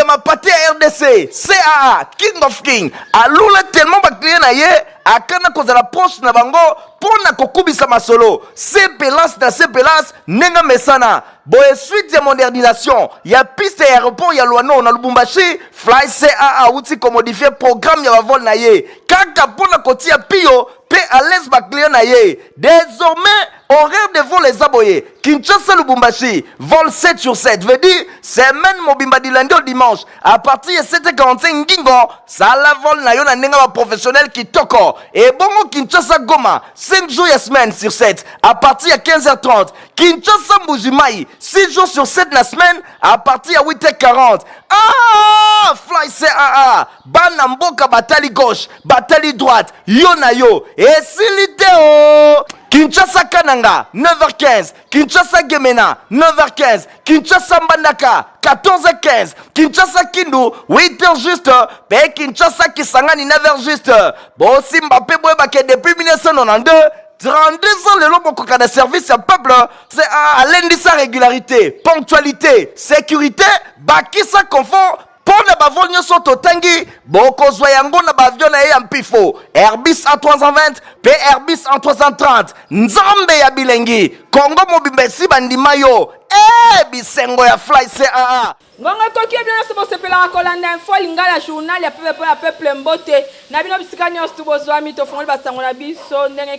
ya mapate ya RDC, CAA, King of King, alula tellement ba client na ye akana kozala proche na bango mpo na kokubisa masolo sepelance na sepelance ndenge mesana. Boye suite ya modernisation ya piste ya aéroport ya Luano na Lubumbashi, Fly CAA awuti komodifie programme ya bavol na ye kaka mpo na kotia pio mpe à l'aise ba client na ye. Désormais horaire de vol eza boye: Kinshasa Lubumbashi, vol 7 sur 7, veut dire semaine mobimba du lundi au dimanche à partir ya 7h45 ngingo sala vol na yo na ndenge ba professionnel kitoko. Ebongo Kinshasa Goma, 5 jours ya semaine sur 7 à partir ya 15h30. Kinshasa Mbujimayi, 6 jours sur 7 na semaine à partir ya 8h40. Ah, Fly CAA, bana mboka batali gauche, batali droite, yo na yo esili te o. Kinshasa Kananga, 9h15, Kinshasa Gemena, 9h15, Kinshasa Mbandaka, 14h15, Kinshasa Kindu, 8h juste, pe Kinshasa Kisangani, 9h juste. Bosimba mpe boyebake depuis 1992, 32 ans lelo, bokoka na service ya peuple. C'est alendisa régularité, ponctualité, sécurité, bakisa confort. Mpo na bavol nyonso totangi, bokozwa yango na baavion na ye ya mpifo Airbus A320 mpe Airbus A330. Nzambe ya bilengi, Kongo mobimba esi bandima yo e bisengo ya Fly CAA. Ngongo ekoki, bino nyonso bosepelaka kolanda Info Lingala, journal ya peuple mpo ya peuple. Mbote na bino bisika nyonso tu bozwami. Tofongoli basango na biso ndenge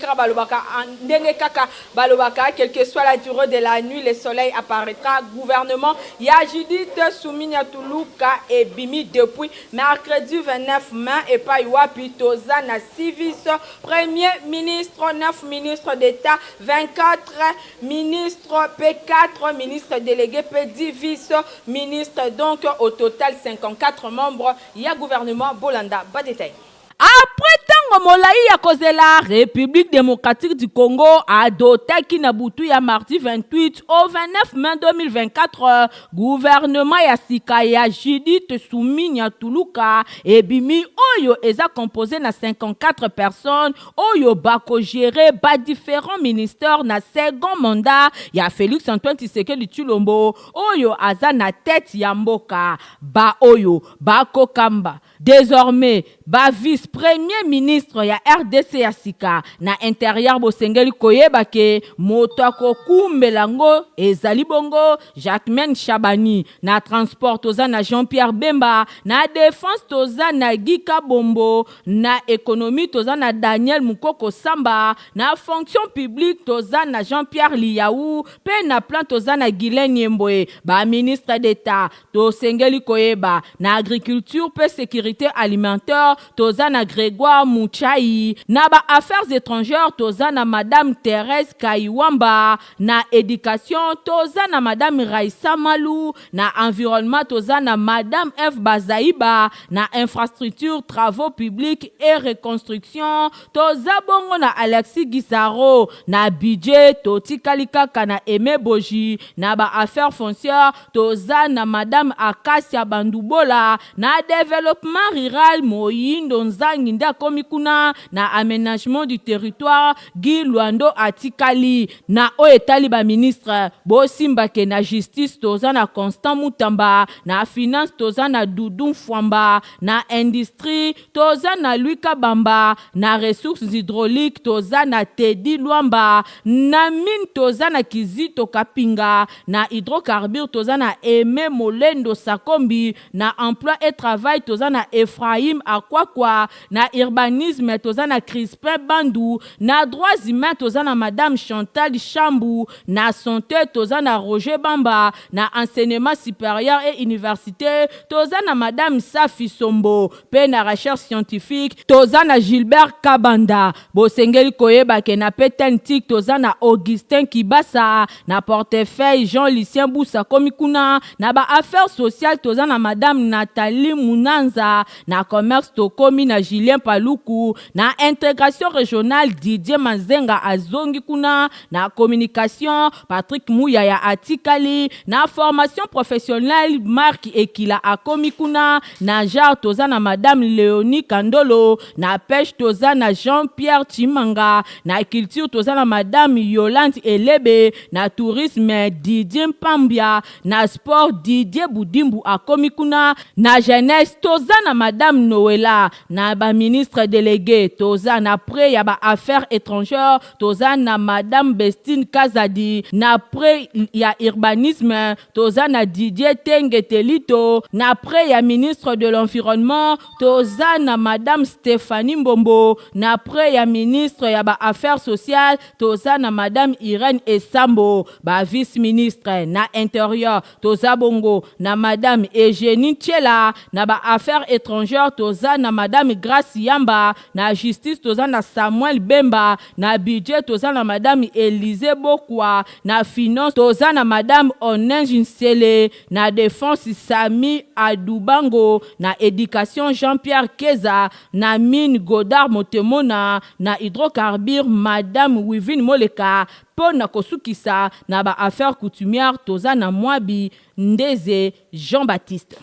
kaka balobaka: quelque soit la durée de la nuit, le soleil apparaîtra. Gouvernement ya Judith Suminwa Tuluka ebimi depuis mercredi 29 mai. Epai wapi toza na 6 vice premier ministre, 9 ministres d'État, 24 ministres mpe 4 ministres délégués mpe 10 vice ministres, donc au total 54 membres ya gouvernement. Bolanda badetail. Après ntango molai ya kozela, République démocratique du Congo adotaki na butu ya mardi 28 au 29 mai 2024 gouvernement ya sika ya Judith Suminwa Tuluka ebimi, oyo eza composé na 54 personnes oyo bakogérer badifférents ministères na second mandat ya Félix Antoine Tshisekedi Tshilombo oyo aza na tête ya mboka. Baoyo bakokamba désormais bavice premier ministre ya RDC ya sika: na intérieur, bosengeli koyeba ke moto akokumbela yango ezali bongo Jacquemain Shabani; na transport, toza na Jean-Pierre Bemba; na défense, toza na Guy Kabombo; na économie, toza na Daniel Mukoko Samba; na fonction publique, toza na Jean-Pierre Lihau; mpe na plan, toza na Guylain Nyembo. Baministre d'État, tosengeli koyeba na agriculture mpe sécurité alimentaire, toza na Grégoire Mutshail; na baaffaires étrangères, toza na Madame Thérèse Kayikwamba; na éducation, toza na Madame Raïssa Malu; na environnement, toza na Madame Eve Bazaiba; na infrastructure, travaux publics et reconstruction, toza bongo na Alexis Gisaro; na budget, totikali kaka na Aimé Boji; na baaffaires foncières, toza na Madame Acacia Bandubola; na développement rural, Muhindo Nzangi nde akomi kuna; na aménagement du territoire, Guy Loando atikali. Na oyo etali baministre, bosimbake na justice, toza na Constant Mutamba; na finance, toza na Doudou Fwamba; na industrie, toza na Louis Kabamba; na ressources hydrauliques, toza na Teddy Lwamba; na mine, toza na Kizito Kapinga; na hydrocarbure, toza na Aimé Molendo Sakombi; na emploi et travail, toza na Ephraim Akwakwa; na urbanisme, toza na Crispin Bandu; na droits humains, toza na Madame Chantal Chambu; na santé, toza na Roger Bamba; na enseignement supérieur et université, toza na Madame Safi Sombo; mpe na recherche scientifique, toza na Gilbert Kabanda. Bosengeli koyeba ke na PTNTIC, toza na Augustin Kibasa; na portefeuille, Jean Lucien Busa komi kuna; na baaffaires sociales, toza na Madame Nathalie Munanza; na commerce, tokomi na Julien Paluku, na integration regionale Didier Mazenga azongi kuna, na communication Patrick Muyaya atikali, na formation professionnelle Marc Ekila akomi kuna, na genre toza na madame Leonie Kandolo, na pêche toza na Jean-Pierre Tshimanga, na culture toza na madame Yolande Elebe, na tourisme Didier Mpambia, na sport Didier Budimbu akomi kuna, na jeunesse toza na madame Noela, na ba ministre délégué toza na près ya ba affaires étrangères toza na madame Bestine Kazadi, na près ya urbanisme toza na Didier Tenge Telito, na près ya ministre de l'environnement toza na madame Stéphanie Mbombo, na près ya ministre ya ba affaires sociales toza na madame Irène Esambo, ba vice-ministre na intérieur toza bongo na madame Eugénie Tshela, na ba affaires étrangères toza na madame Grace Yamba, na justice toza na Samuel Bemba, na budget toza na madame Elise Bokwa, na finance toza na madame Onenge Nsele, na défense Sami Adubango, na éducation Jean-Pierre Keza, na mine Godard Motemona, na hydrocarbure madame Wivine Moleka, mpo na kosukisa na ba affaires coutumières toza na Mwabi Ndeze Jean-Baptiste.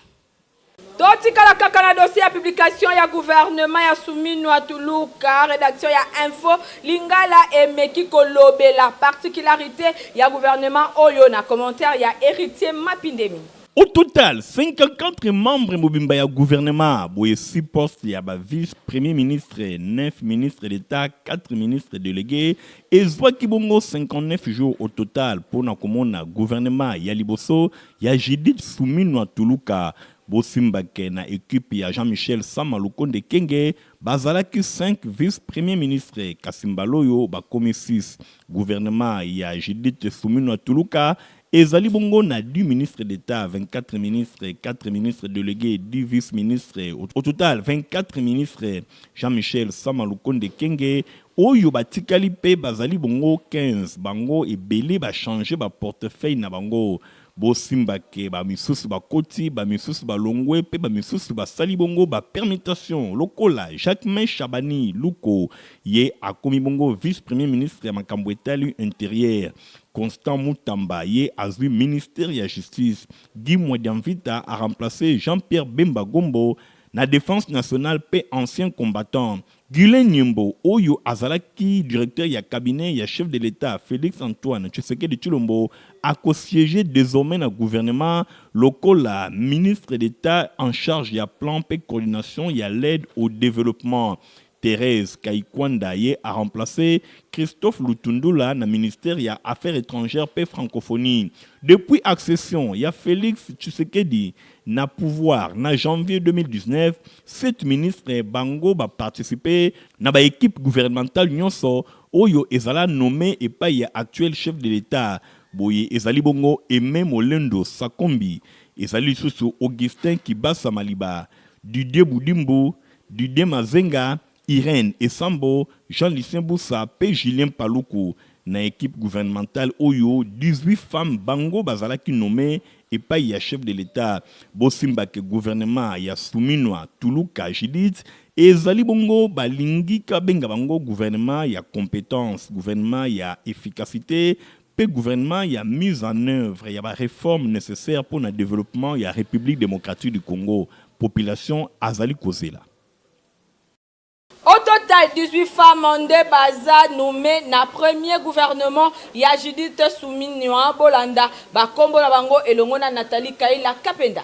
Totikala kaka na dossier ya publication ya gouvernement ya Suminwa Tuluka. Rédaction ya Info Lingala emeki kolobela particularité ya gouvernement oyo na commentaire ya Héritier Mapindemi. Au total, 54 membres mobimba ya gouvernement, boye 6 postes ya ba vice-premier ministre, 9 ministres d'État, 4 ministres délégués, ezwaki bongo 59 jours au total mpona komona gouvernement ya liboso ya Judith Suminwa Tuluka. Bosimbake na équipe ya Jean-Michel Sama Lukonde Kenge bazalaki 5 vice-premier ministre, kasi mbala oyo bakomi 6. Gouvernement ya Judith Suminwa Tuluka ezali bongo na 10 ministres d'État, 24 ministres, 4 ministres délégués, 10 vice-ministres, au total 24 ministres. Jean-Michel Sama Lukonde Kenge oyo batikali mpe bazali bongo 15. Bango ebele bachange baportefeuille na bango. Bosimbake bamisusu bakoti, bamisusu balongwe mpe bamisusu basali bongo bapermutation, lokola Jacquemain Chabani Luko, ye akomi bongo vice premier ministre ya makambo etali intérieur. Constant Mutamba, ye azwi ministère ya justice. Guy Mwadiamvita a remplacé Jean-Pierre Bemba Gombo na défense nationale mpe ancien combattant. Guylain Nyembo oyo azalaki directeur ya cabinet ya chef de l'État Félix Antoine Tshisekedi Tshilombo akosiéger désormais na gouvernement lokola ministre d'État en charge ya plan mpe coordination ya l'aide au développement. Thérèse Kaikwanda, ye a remplacé Christophe Lutundula na ministère ya Affaires étrangères mpe francophonie. Depuis accession ya Félix Tshisekedi na pouvoir na janvier 2019, sept ministres bango baparticipe na baéquipe gouvernementale nyonso oyo ezala nommé epai ya actuel chef de l'État. Boye ezali bongo Aimé Molendo Sakombi, ezali lisusu Augustin Kibasa Maliba, Didier Budimbu, Didier Mazenga, Irène Esambo, Jean-Lucien Bussa mpe Julien Paluku. Na équipe gouvernementale oyo, 18 femmes bango bazalaki nommé epai ya chef de l'État. Bosimbake gouvernement ya Suminwa Tuluka Judith ezali bongo, balingi kabenga bango gouvernement ya compétence, gouvernement ya efficacité mpe gouvernement ya mise en œuvre ya baréforme nécessaire pour na développement ya République démocratique du Congo. Population azali kozela. Au total, 18 femmes nde baza nommé na premier gouvernement ya Judith Suminwa. Bolanda bakombo na bango elongo na Nathalie Kaila Kapenda.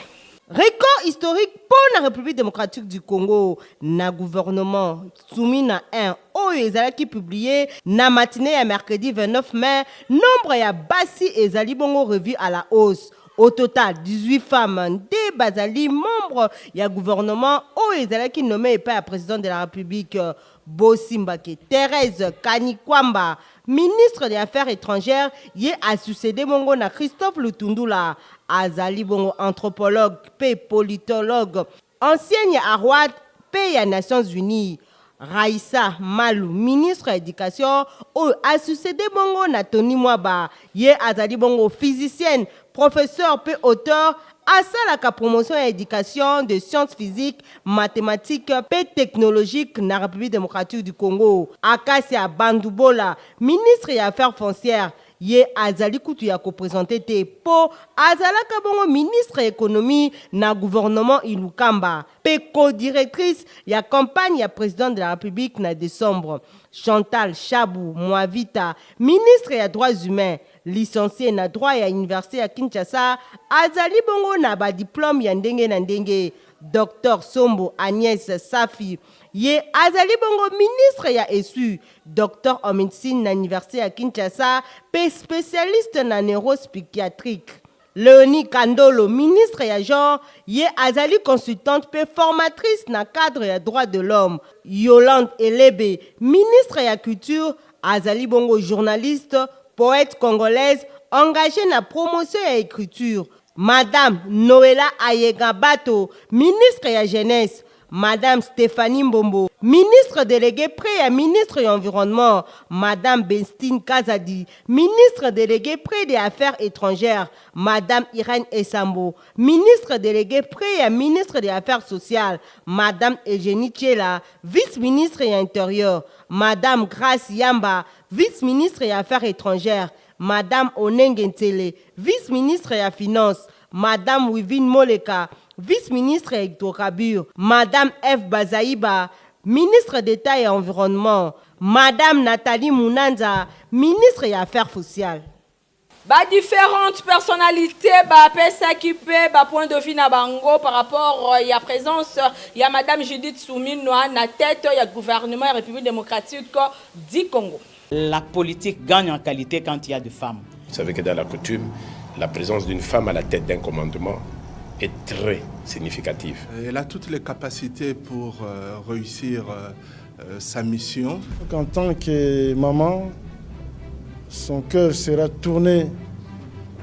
Record historique pour la République démocratique du Congo na gouvernement Suminwa 1 oyo ezalaki publié na matinée ya mercredi 29 mai, nombre ya basi ezali bongo revu à la hausse. Au total, 18 femmes nde bazali membre ya gouvernement oyo ezalaki nommé epai ya président de la République. Bosimbake Thérèse Kanikwamba, ministre des Affaires étrangères, ye asuccédé bongo na Christophe Lutundula. Azali bongo anthropologue mpe politologue, ancienne ya Harvard mpe ya Nations Unies. Raissa Malu, ministre ya éducation, oyo asuccédé bongo na Tony Mwaba, ye azali bongo physicienne, professeur mpe auteur. Asalaka promotion ya education de sciences physiques, mathematiques mpe technologiques na Republique democratique du Congo. Acacia Bandubola, ministre ya Affaires foncières, ye azali kutu ya ko presenter te mpo azalaka bongo ministre ya Economie na gouvernement Ilukamba mpe co-directrice ya campagne ya president de la Republique na decembre. Chantal Shabu Mwavita, ministre ya Droits humains, Licencie na droit ya universite ya Kinshasa, azali bongo na ba diplomes ya ndenge na ndenge. Docteur Sombo Agnès Safi, ye azali bongo ministre ya ESU, docteur en medecine na universite ya Kinshasa mpe specialiste na neuropsychiatrique. Leonie Kandolo, ministre ya Genre, ye azali consultante mpe formatrice na cadre ya droits de l'homme. Yolande Elebe, ministre ya Culture, azali bongo journaliste, poète congolaise engagee na promotion ya ecriture. Madame Noella Ayenga Bato, ministre ya Jeunesse, Madame Stephanie Mbombo, ministre deleguee près ya ministre ya Environnement, Madame Bestine Kazadi, ministre deleguee près des Affaires etrangères, Madame Irène Esambo, ministre deleguee près ya ministre des Affaires sociales, Madame Eugenie Tshiela, vice-ministre ya Interieur, Madame Grace Yamba, vice-ministre ya Affaires etrangères, Madame Onenge Nsele, vice-ministre ya Finances, Madame Wivine Moleka, vice-ministre ya Hydrocarbures, Madame Eve Bazaiba, ministre d'Etat ya Environnement, Madame Nathalie Munanza, ministre ya Affaires sociales. Ba différentes personnalités ba pesaki pe ba points de vue na bango par rapport ya presence ya Madame Judith Suminwa na tete ya gouvernement ya Republique democratique du Congo. La politique gagne en qualité quand il y a des femmes. Vous savez que dans la coutume, la présence d'une femme à la tête d'un commandement est très significative. Elle a toutes les capacités pour euh, réussir euh, euh, sa mission. En tant que maman, son cœur sera tourné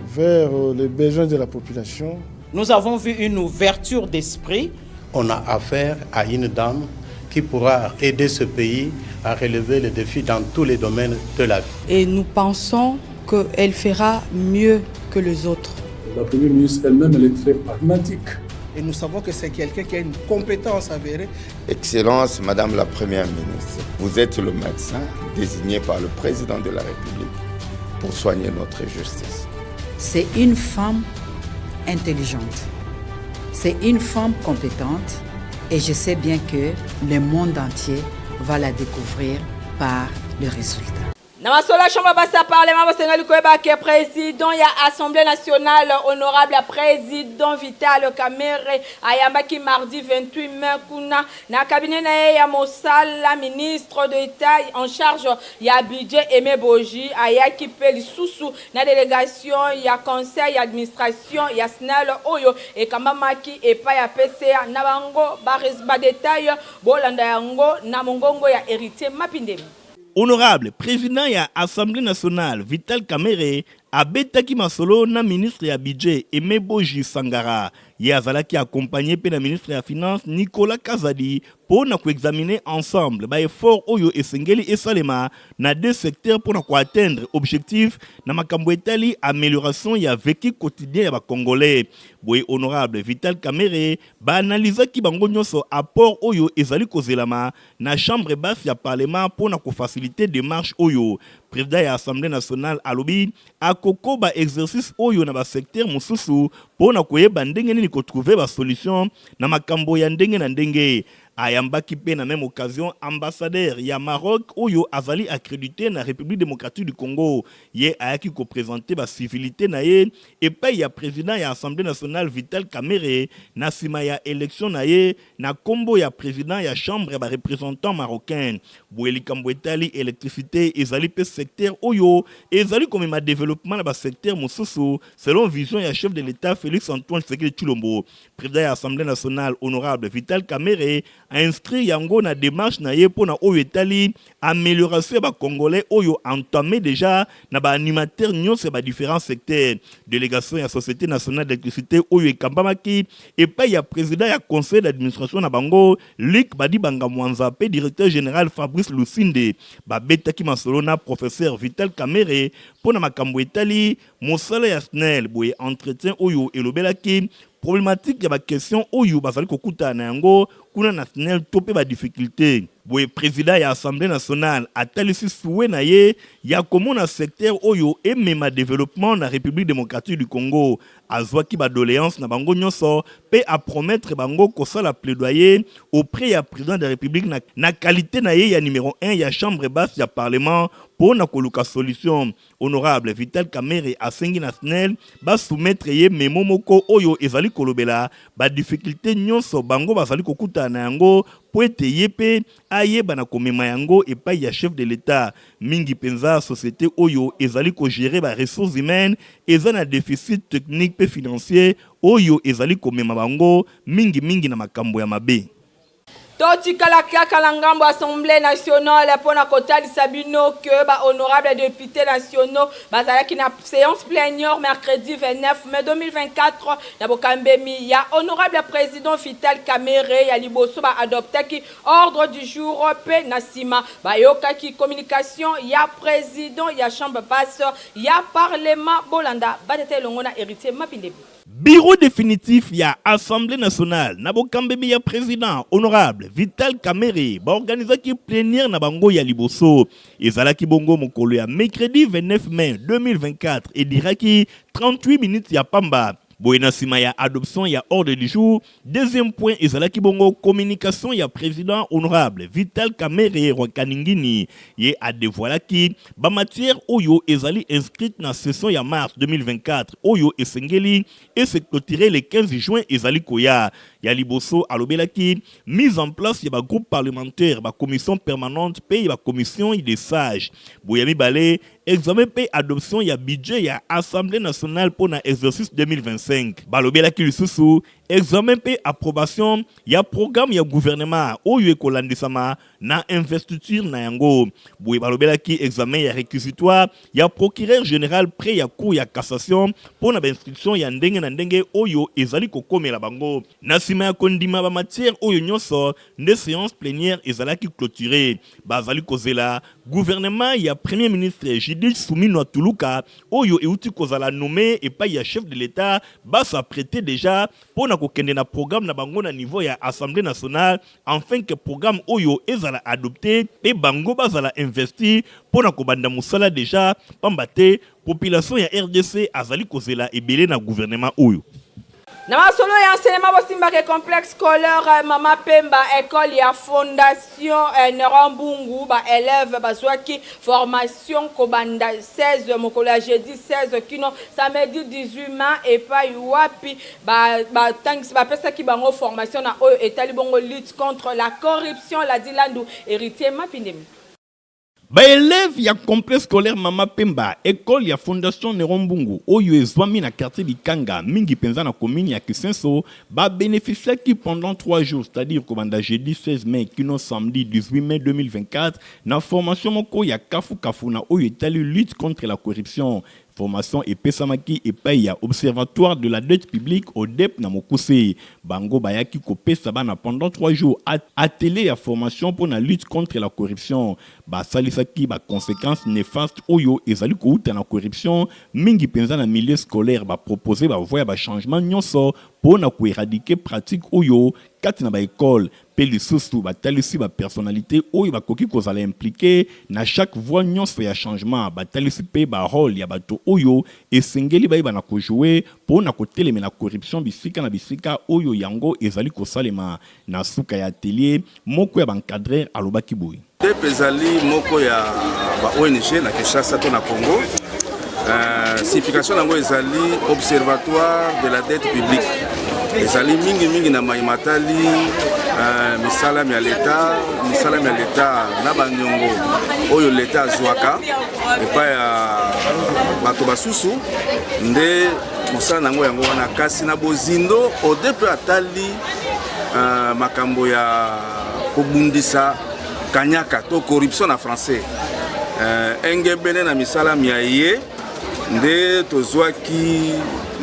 vers les besoins de la population. Nous avons vu une ouverture d'esprit. On a affaire à une dame qui pourra aider ce pays à relever les défis dans tous les domaines de la vie. Et nous pensons qu'elle fera mieux que les autres. La Première ministre elle-même, elle est très pragmatique. Et nous savons que c'est quelqu'un qui a une compétence avérée. Excellence, Madame la Première ministre, vous êtes le médecin désigné par le président de la République pour soigner notre justice. C'est une femme intelligente. C'est une femme compétente et je sais bien que le monde entier va la découvrir par le résultat. Na masolo ya chambre basse ya parlement basengeli koyeba ke president ya Assemblée nationale honorable president Vital Kamerhe ayambaki mardi 28 mai kuna na cabinet na ye ya mosala ministre d'Etat en charge ya budget Aime Boji ayaki mpe lisusu na delegation ya conseil ya administration ya SNEL oyo ekambamaki epai ya PCA na bango ba details bolanda yango na mongongo ya Heritier Mapindemi. Honorable president ya Assemblee nationale Vital Kamerhe abetaki masolo na ministre ya Budget Aime Boji Sangara. Ye azalaki accompagner mpe na ministre ya Finances Nicolas Kazadi mpo na ko examiner ensemble ba efforts oyo esengeli esalema na deux secteurs mpo na ko atteindre objectif na makambo etali amelioration ya vecu quotidien ya ba Congolais. Boye Honorable Vital Kamerhe ba analysaki bango nionso apport oyo ezali kozelama na chambre basse ya parlement mpo na ko faciliter demarche oyo. President ya Assemblee nationale alobi akokoba exercice oyo na ba secteurs mosusu mpo na koyeba ndenge nini ko trouver ba solutions na makambo ya ndenge na ndenge. Ayambaki mpe na meme occasion ambassadeur ya Maroc oyo azali accredite na Republique democratique du Congo. Ye ayaki ko presenter ba civilites na ye epayi ya president ya Assemblee nationale Vital Kamerhe na sima ya election na ye na kombo ya president ya chambre ya ba representants marocains. Boye likambo etali electricite ezali mpe secteur oyo ezali komema developpement na ba secteurs mosusu selon vision ya chef de l'Etat Felix Antoine Tshisekedi Tshilombo. President ya Assemblee nationale honorable Vital Kamerhe a inscrire yango na demarche na ye mpo na oyo etali amelioration ya ba congolais oyo entame dejà na ba animateurs nionso ya ba differents secteurs. Delegation ya Societe nationale d'electricite oyo ekambamaki epayi ya president ya conseil d'administration na bango Luc Badibanga Mwanza mpe directeur general Fabrice Lusinde babetaki masolo na professeur Vital Kamerhe mpo na makambo etali mosala ya SNEL. Boye entretien oyo elobelaki problematique ya ba questions oyo bazali kokutana na yango kuna na SNEL to mpe ba difficultes. Boye president ya Assemblee nationale atalisi souhait na ye ya komona secteur oyo emema developpement na Republique democratique du Congo. Azwaki ba doleances na bango nionso mpe a promettre bango kosala plaidoyer auprès ya president de la Republique na na qualite na ye ya numero un ya chambre basse ya parlement mpo na koluka solution. Honorable Vital Kamerhe asengi na SNEL ba soumettre ye memo moko oyo ezali kolobela ba difficultes nionso bango bazali kokutana na yango mpo ete ye mpe ayeba na komema yango epayi ya chef de l'Etat. Mingi penza societe oyo ezali ko gerer ba ressources humaines eza na deficit technique mpe financier oyo ezali komema bango mingi mingi na makambo ya mabe. Totikala kaka na ngambo ya Assemblee nationale mpo na kotalisa bino que ba honorables deputes nationaux bazalaki na seance plenière mercredi 29 mai 2024 na bokambemi ya honorable president Vital Kamerhe. Ya liboso ba adoptaki ordre du jour mpe na sima bayokaki communication ya president ya chambre basse ya parlement. Bolanda batata elongo na Heritier Mapindebi. Bureau definitif ya Assemblee nationale na bokambemi ya president honorable Vital Kamerhe ba organisaki plenière na bango ya liboso. Ezalaki bongo mokolo ya mercredi 29 mai 2024 e duraki 38 minutes ya pamba. Boye na sima ya adoption ya ordre du jour, deuxième point ezalaki bongo communication ya president honorable Vital Kamerhe Rwakaningini. Ye a devoilaki ba matières oyo ezali inscrites na session ya mars 2024 oyo esengeli e se cloturer le 15 juin ezali koya. Ya liboso alobelaki mise en place ya ba groupes parlementaires, ba commissions permanentes mpe ya ba commissions des sages. Boye ya mibale, examen mpe adoption ya budget ya Assemblee nationale mpo na exercice 2025. Balobelaki lisusu examen mpe approbation ya programme ya gouvernement oyo ekolandisama na investiture na yango. Boye balobelaki examen ya requisitoire ya procureur general près ya cour ya cassation mpo na ba instructions ya ndenge na ndenge oyo ezali kokomela bango. Na sima ya kondima ba matières oyo nionso nde seance plenière ezalaki cloturee. Bazali kozela gouvernement ya Premier ministre Judith Suminwa Tuluka oyo ewuti kozala nomme epayi ya chef de l'Etat ba s'appreter dejà mpo na kokende na programme na bango na niveau ya Assemblee nationale Enfin que programme oyo ezala adopte pe bango bazala investi pona kobanda musala dejà pamba te population ya rdc azali kozela ebele na gouvernement oyo. Na masolo ya enseignement bosimbake complexe scolaire Mama Pemba ecole ya fondation Neron Mbungu ba elèves bazwaki formation kobanda 16 mokolo ya jeudi 16 kino samedi 18 mai epayi wapi Ba batangisi bapesaki bango formation na oyo etali bongo lutte contre la corruption Ladi Landu, Heritier Mapindemi. Ba elèves ya complexe scolaire Mama Pemba, ecole ya Fondation Neron Mbungu oyo ezwami na quartier Bikanga, mingi penza na commune ya Kisenso, ba beneficiaki pendant 3 jours, c'est-à-dire kobanda jeudi 16 mai kino samedi 18 mai 2024, na formation moko ya kafu kafu na oyo etali lutte contre la corruption. Formation epesamaki epayi ya Observatoire de la dette publique, ODEP, na mokuse. Bango bayaki kopesa bana pendant 3 jours atelier ya formation mpo na lutte contre la corruption. Basalisaki ba consequences nefastes oyo ezali kowuta na corruption, mingi penza na milieu scolaire. Ba proposer ba voies ya ba changements nionso mpo na ko eradiquer pratique oyo kati na ba ecoles. Mpe lisusu batalisi ba personnalites oyo bakoki kozala impliquer na chaque voie nionso ya changement. Batalisi mpe ba roles ya bato oyo esengeli bayeba na ko jouer mpo na kotelemela corruption bisika na bisika oyo yango ezali kosalema. Na suka ya atelier, moko ya ba encadreurs alobaki boye. DEP ezali moko ya ba ONG na Kinshasa to na Congo. Signification yango ezali Observatoire de la dette publique. Ezali mingi mingi na mai matali misala mya leta, misala mya leta na banyongo oyo leta azwaka epai ya bato basusu nde mosala na yango yango wana. Kasi na bozindo ODEP atali. makambo ya kobundisa kanyaka to corruption na français. Engebene na misala mya ye nde tozwaki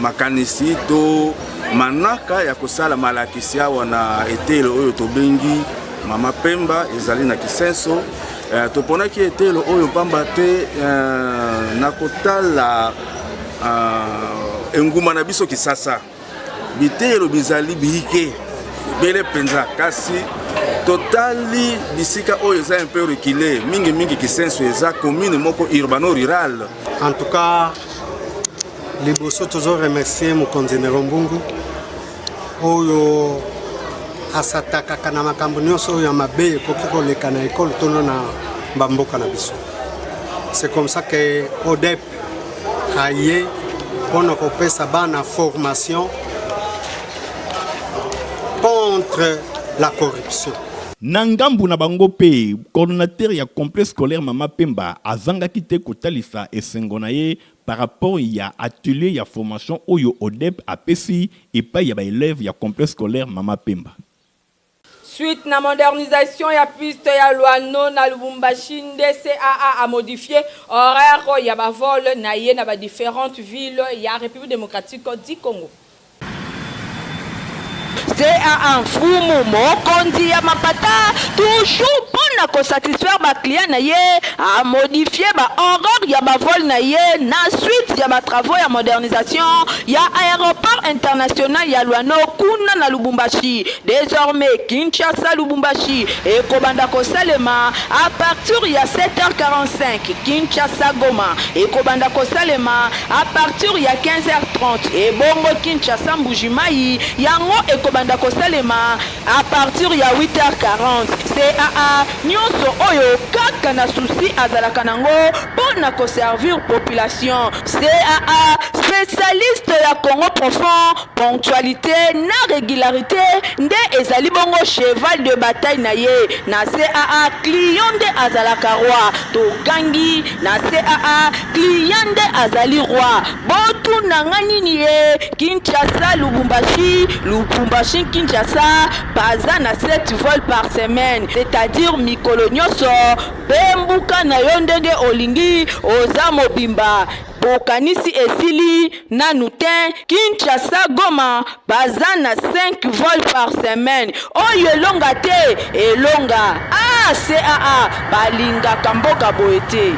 makanisi to manaka ya kosala malakisi awa na eteyelo oyo tobengi Mama Pemba, ezali na Kisenso. Toponaki eteyelo oyo mpamba te na kotala engumba na biso Kisasa, biteyelo bizali biike ebele mpenza, kasi totali bisika oyo eza un peu reculé, mingimingi Kisenso eza commune moko urbano-rurale. En tout cas, liboso tozo remercier mokonzi Nero Mbungu oyo asatakaka na makambo nyonso oyo ya mabe ekoki koleka na ekolo tono na bamboka na biso. C'est comme ça que ODEP aye mpona kopesa bana formation contre la corruption. Na ngambu na bango mpe, coordonnateur ya complexe scolaire Mama Pemba azangaki te kotalisa esengo na ye par rapport ya atelier ya formation oyo ODEP apesi epayi ya ba elèves ya complexe scolaire Mama Pemba. Suite na modernisation ya piste ya Luano na Lubumbashi nde CAA a modifier horaire ya ba vols na ye na ba differentes villes ya Republique democratique du Congo. CAA mfumu mokonzi ya mapata toujours mpo na ko satisfaire ba clients na ye a modifier ba horaires ya ba vols na ye na suite ya ba travaux ya modernisation ya aeroport international ya Luano kuna na Lubumbashi. Desormais Kinshasa-Lubumbashi ekobanda kosalema à partir ya 7h45, Kinshasa-Goma ekobanda kosalema à partir ya 15h30 ebongo Kinshasa-Mbuji-Mayi yango ekobanda kosalema à partir ya 8h40. CAA nionso oyo kaka na souci azalaka nango po na ko servir population. CAA specialiste ya Congo profond, ponctualite na regularite nde ezali bongo cheval de bataille na ye. Na CAA client nde azalaka roi. Togangi na CAA client nde azali roi. Botuna nga nini ye Kinshasa Lubumbashi, Lubumbashi Kinshasa baza na 7 vols par semaine c'est-à-dire mikolo nyoso Bembuka na yo ndenge olingi oza mobimba bokanisi esili nanu tein Kinshasa Goma baza na 5 vol par semaine oyo elonga te elonga ah CAA balingaka mboka boye te.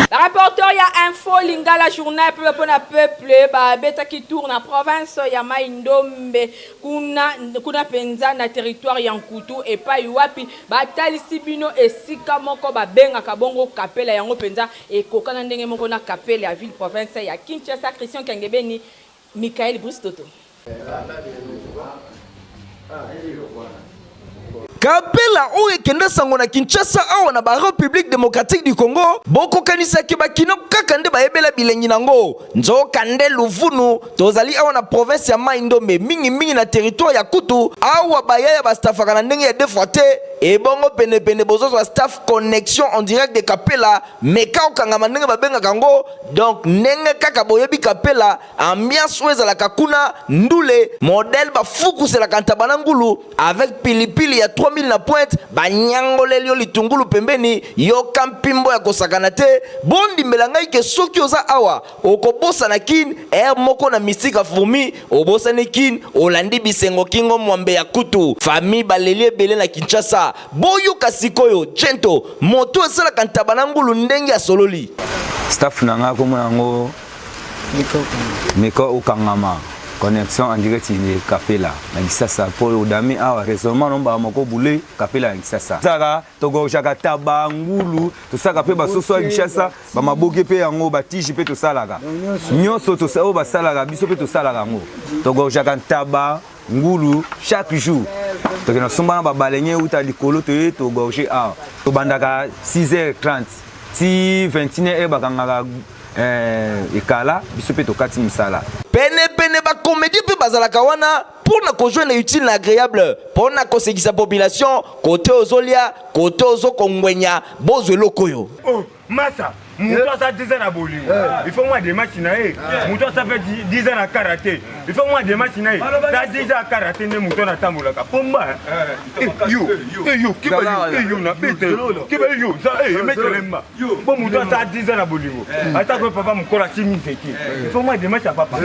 Ba reporter ya info lingala journal peuple pona peuple ba betaki tour na province ya Mai Ndombe kuna kuna penza na territoire ya Nkutu epai wapi batalisi bino esika moko babengaka bongo kapela yango penza ekokana ndenge moko na kapela ya ville province ya Kinshasa. Christian Kiangebeni, Michael Bruce Toto. Kapela oyo ekenda sango na Kinshasa awa na ba Republique democratique du Congo, bokokanisa ke ba kino kaka nde bayebela bilengi nango. Nzoka nde luvunu, tozali awa na province ya Mai Ndombe, mingi mingi na territoire ya Kutu, awa ba yaya ba staffaka na ndenge ya deux fois te, ebongo pene pene bozozwa staff connexion en direct de Kapela, meka okangama ndenge babengaka yango, donc ndenge kaka boyebi Kapela, Ambiance oyo ezalaka kuna ndule modèle bafukuselaka ntaba na ngulu avec pilipili ya 3000 na pointe banyangoleli yo litungulu pembeni yoka mpimbo ya kosakana te bondimbela ngai ke soki oza awa okobosana kin heure moko na mystique ya fourmi obosani kin olandi bisengo kingo mwambe ya kutu famille baleli ebele na Kinshasa boyoka sikoyo gento moto esalaka ntaba na ngulu ndenge asololi. Staff na nga komona yango Meka okangama connexion en direct de Kapela na Kisasa po odami awa raisonnement no mbala moko boule Kapela na Kisasa. Saka togorjaka taba ngulu tosalaka pe basoso ya Kinshasa ba maboke pe yango ba tige pe tosalaka nyonso oyo basalaka biso pe tosalaka yango togorjaka ntaba ngulu chaque jour tokenda somba na babalenge euta likolo toye togorge awa tobandaka 6h30 ti 21h bakangaka Eh, ekala biso mpe tokati mosala. Pene pene ba comedien mpe bazalaka wana mpo na ko joindre utile na agreable mpo na kosekisa population kote ozolia kote ozo kongwenya bozwa eloko oyo. Oh masa. Moto aza 10 ans na bolingo, il faut mwa démarche na ye. Moto aza mpe 10 ans na karate, il faut mwa démarche na ye. Ta 10 ans ya karate nde moto wana atambolaka pomba. Yo yo keba yo yo na bete keba yo za emetelemba po moto aza 10 ans na bolingo, ata ko papa mokolo asimi nzete, il faut mwa démarche ya papa.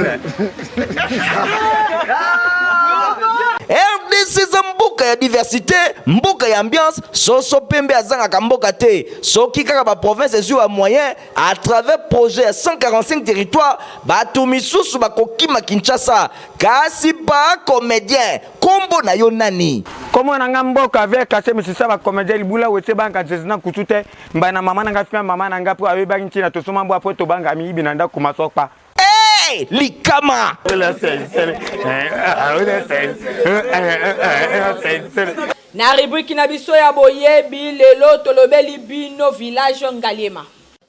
RDC eza mboka ya diversité, mboka ya ambiance. Soso pembe azangaka mboka te. Soki kaka ba province ezwi ba moyen à travers projet ya 145 territoire, bato misusu bakokima Kinshasa. Kasi ba comédien, kombo na yo nani? Kombo na nga mboka ve kase misisa ba comédien libula wese banka nzezi na kutu te mba na mama na nga fia mama na nga po ayebaki ntina tosoma mbwa po tobanga miyibi na ndako masokpa. Hey, likama. Na rubrique na biso ya boyebi lelo tolobeli bino village Ngaliema.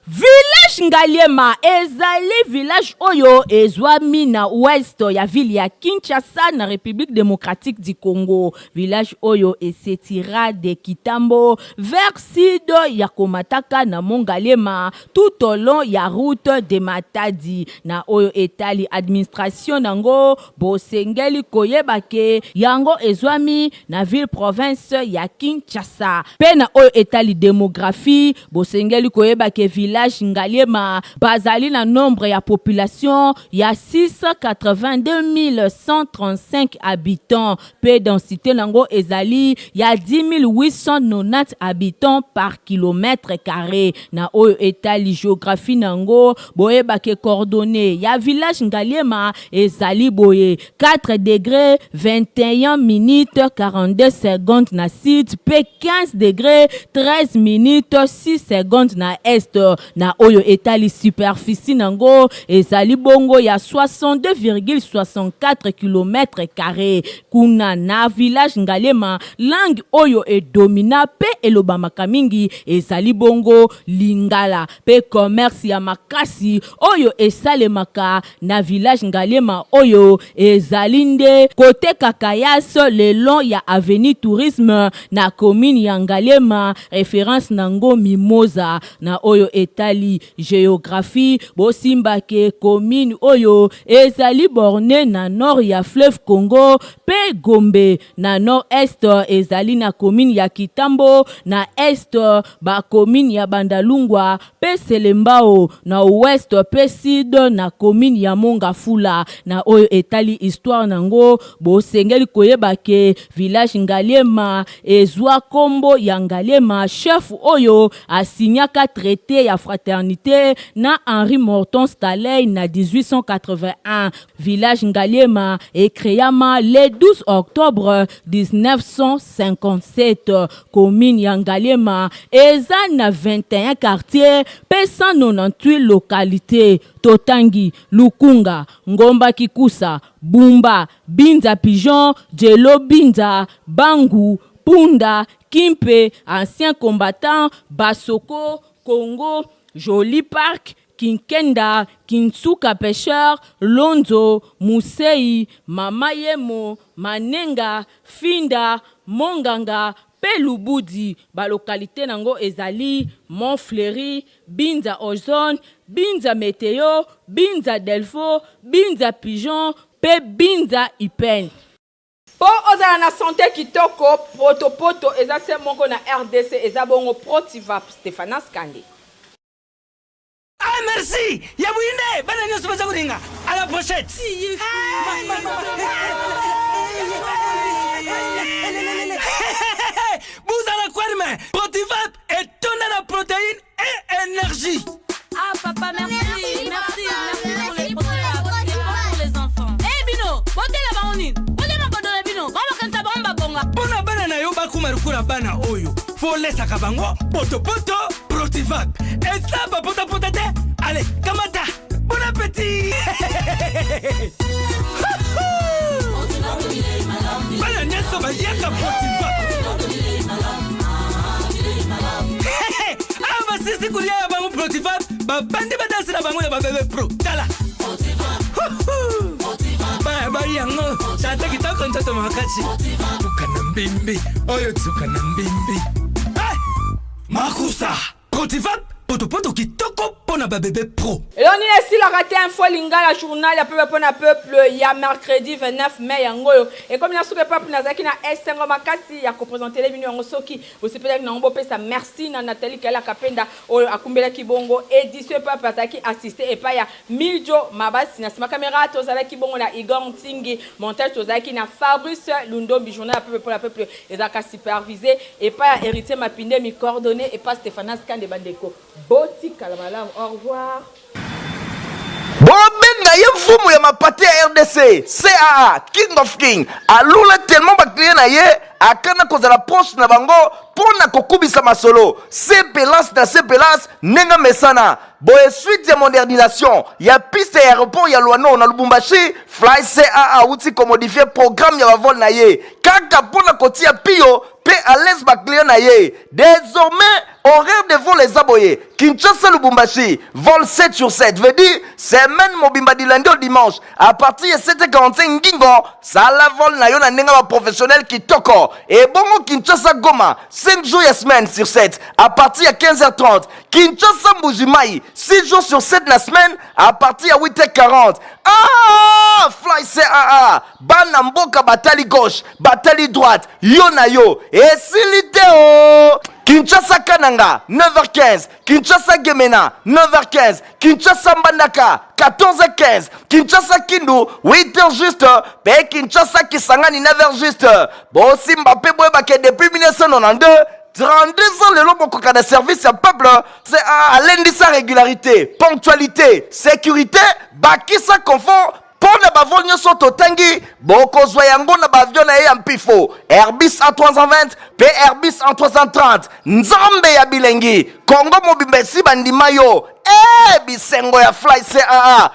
Village Ngaliema ezali village oyo ezwami na ouest ya ville ya Kinshasa na Republique democratique du Congo. Village oyo e s'etira de Kitambo vers sud ya komataka na mont Ngaliema tout au long ya route de Matadi. Na oyo etali administration nango, bosengeli koyeba ke yango ezwami na ville province ya Kinshasa. Pe na oyo etali demographie, bosengeli koyeba ke village Ngaliema bazali na nombre ya population ya 682135 habitants pe densite nango ezali ya 10890 habitants par kilomètre carre. Na oyo etali geographie nango, boyeba ke coordonnees ya village Ngaliema ezali boye, 4 degres 21 minutes 42 secondes na sud mpe 15 degres 13 minutes 6 secondes na est. Na oyo etali superficie nango, ezali bongo ya 62,64 kilomètres carres. Kuna na village Ngaliema, langue oyo e domina mpe elobamaka mingi ezali bongo Lingala mpe commerce ya makasi oyo esalemaka na village Ngaliema oyo ezali nde koteka caillasse le long ya avenue tourisme na commune ya Ngaliema, reference nango Mimoza. Na oyo etali geographie, bosimba ke commune oyo ezali bornee na nord ya fleuve Congo mpe Gombe, na nord-est ezali na commune ya Kitambo, na est ba communes ya Bandalungwa mpe Selembao, na ouest mpe sud na commune ya Mont-Ngafula. Na oyo etali histoire nango, bosengeli koyeba ke village Ngaliema ezua kombo ya Ngaliema, chef oyo a signaka traite ya fraternite na Henri Morton Stanley na 1881. Village Ngaliema e creama le 12 octobre 1957. Commune ya Ngaliema eza na 21 quartiers mpe 198 localites. Totangi, Lukunga, Ngomba Kikusa, Bumba, Binza Pigeon, Djelo Binza, Bangu, Punda, Kimpe, Ancien Combattant, Basoko, Congo, Jolie Park, Kinkenda, Kinsuka Pecheur, Lonzo, Musei, Mama Yemo, Manenga, Finda, Monganga mpe Lubudi. Ba localites nango ezali, Mont Fleury, Binza Ozone, Binza Meteo, Binza Delvaux, Binza Pigeon mpe Binza Ipen. Po ozala na sante kitoko, potopoto eza se moko na rdc eza bongo Protivap Stephanas Kande. Ah merci ya buyi nde bana nyonso baza kolinga à la brochette. Bozala kwarme Protivap etonda na protéine et énergie. Ah papa merci merci merci pour les Protivap c'est bon pour les enfants. Eh bino botela bango nini? Bolia makodo na bino bango bakanisa bango babonga. Mpo na bana na yo bakoma lokola bana oyo fo olesaka bango potopoto Protivap eza bapotapota te. Ale kamata bon appétit. Bana nyonso baliaka Protivap. Awa basisi kolia ya bango Protivap, babandi badanse na bango ya babebe pro. Tala baya bai yango tata kitoko nzoto makasi tuka na mbimbi oyo tuka na mbimbi. Makusa Protivap. Potopoto kitoko mpo na ba bebe pro. Eloko nini esilaka te info lingala journal ya peuple mpo na peuple ya mercredi 29 mai yango oyo ekomi na suka epapu nazalaki na esengo makasi ya kopresentele bino yango soki bosepelaki na yango bopesa merci na Nathalie Kayala Kapenda oyo akumbelaki bongo edition epapu azalaki assiste epai ya Miljo Mabasi na sima kamera tozalaki bongo na Igor Ntingi montage tozalaki na Fabrice Lundombi journal ya peuple mpo na peuple Ezalaka supervise epa ya Heritier Mapinde mi coordonne epa Stephanas Kande ba ndeko botikala malamu au revoir. Bobenga ye mfumu ya mapate ya rdc caa king of king alula tellement ba client na ye akana kozala proche na bango mpo na kokubisa masolo sepelance na sepelance ndenge mesana boye suite ya modernisation ya piste ya aéroport ya Luano na Lubumbashi Fly CAA awuti komodifie programme ya bavol na ye kaka mpo na kotia piyo mpe à l'aise ba client na ye. Désormais horaire de vol eza boye Kinshasa Lubumbashi vol 7 sur 7 veut dire semaine mobimba du lundi au dimanche à partir ya 7h45 ngingo sala vol na yo na ndenge ba professionnel kitoko. Ebongo Kinshasa Goma 5 jours ya semaine sur 7 à partir ya 15h30 Kinshasa Mbuji-Mayi 6 jours sur 7 na semaine à partir ya 8h40. Ah, Fly CAA bana mboka batali gauche batali droite yo na yo esili te o Kinshasa Kananga 9h15 Kinshasa Gemena 9h15 Kinshasa Mbandaka 14h15 Kinshasa Kindu 8h juste pe Kinshasa Kisangani 9h juste bosimba pe boyebake depuis 1992 32 ans lelo bokoka na service ya peuple alendisa régularité ponctualité sécurité bakisa confort mpo na bavol nyonso totangi bokozwa yango na baavion na ye ya mpifo airbus a320 mpe airbus a330 nzambe ya bilengi kongo mobimba esi bandima yo e bisengo ya fly caa.